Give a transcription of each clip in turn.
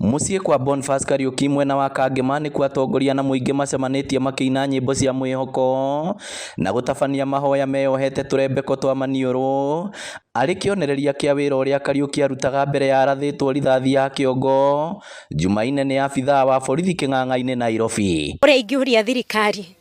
Mũciĩ kwa Boniface Kariuki mwena wa Kangema nĩkuo atongoria na mũingĩ macemanĩtie makĩina nyĩmbo cia mwĩhoko na gũtabania mahoya meyohete tũrembeko twa maniũrũ arĩ kĩonereria kĩa wĩra ũrĩa Kariuki arutaga mbere ya arathĩtwo rithathi ya kĩongo Jumaine nĩ abithaa wa borithi Kĩng'ang'a-inĩ Nairobi. Ũrĩa ingĩũria thirikari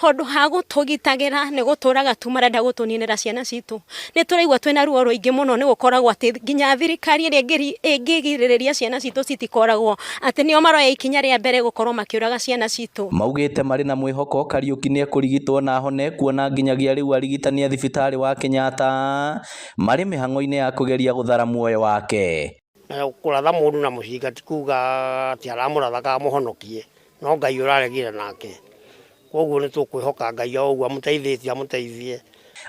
handũ ha gũtũgitagĩra nĩ gũtũraga tu marenda gũtũninĩra ciana citũ. Nĩ tũraigua twĩna ruo rũingĩ mũno nĩ gũkoragwo atĩ nginya thirikari ĩrĩa ĩngĩgirĩrĩria ciana citũ citikoragwo atĩ nĩo maroya ikinya rĩa mbere gũkorwo makĩũraga ciana citũ. Maugĩte marĩ na mwĩhoko Kariuki nĩekũrigitwo na ahone kuona nginyagia rĩu arigitani a thibitarĩ wa Kenyatta marĩ mĩhang'o-inĩ ya kũgeria gũthara muoyo wake. Na kũratha mũndũ na mũcinga ti kuga atĩ aramũratha kana amũhonokie, no Ngai ũraregire nake. Koguo nĩ tũkwĩhoka Ngai o ũguo amũteithĩtie amũteithie.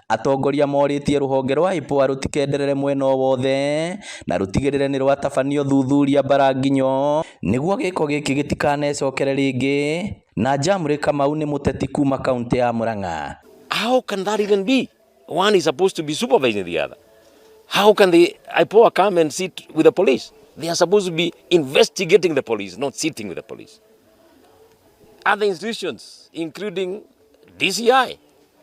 Atongoria morĩtie rũhonge rwa IPOA rũtikenderere mwena o wothe na rũtigĩrĩre nĩ rwatabanio thuthuria mbara nginyo nĩguo gĩko gĩkĩ gĩtikanecokere rĩngĩ. Na Jamre Kamau nĩ mũteti kuma kaunti ya Murang'a. How can that even be? One is supposed to be supervising the other. How can the IPOA come and sit with the police? They are supposed to be investigating the police, not sitting with the police. Other institutions, including DCI,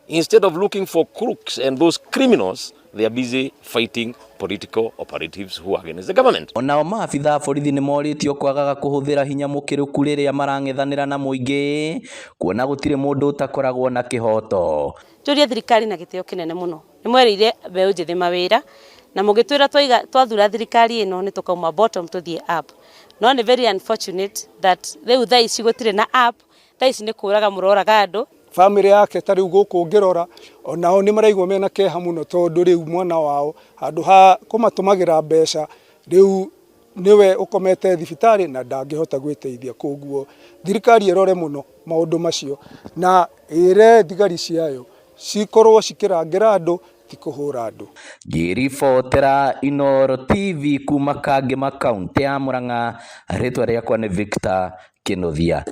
instead of looking for crooks and those criminals, they are busy fighting political operatives who are against the government. Onao maabitha a borithi nĩ morĩtio kwagaga kũhũthĩra hinya mũkĩrũku rĩrĩa marang'ethanĩra na mũingĩ kuona gũtirĩ mũndũ ũtakoragwo na kĩhoto. Njũrie thirikari na gĩtĩo kĩnene mũno, nĩ mwerĩire mbeũ njĩthĩ mawĩra na mũgĩtwĩra twaiga twathura thirikari ĩno nĩ tũkauma bottom tũthiĩ up, no nĩ very unfortunate that rĩu thaa ici gũtirĩ na up, thaa ici nĩ kũraga mũroraga andũ. Bamĩrĩ yake ta rĩu gũkũ ngĩrora onao nĩ maraigua mena kĩeha mũno tondũ rĩu mwana wao handũ ha kũmatũmagĩra mbeca rĩu nĩwe ũkomete thibitarĩ na ndangĩhota gwĩteithia. Koguo thirikari ĩrore mũno maũndũ macio na ĩre thigari ciayo cikorwo cikĩrangĩra andũ ti kũhũra andũ. Ngĩribotera Inooro TV kuma Kangema kaunti ya Murang'a, rĩtwa rĩakwa nĩ Victor Kinuthia.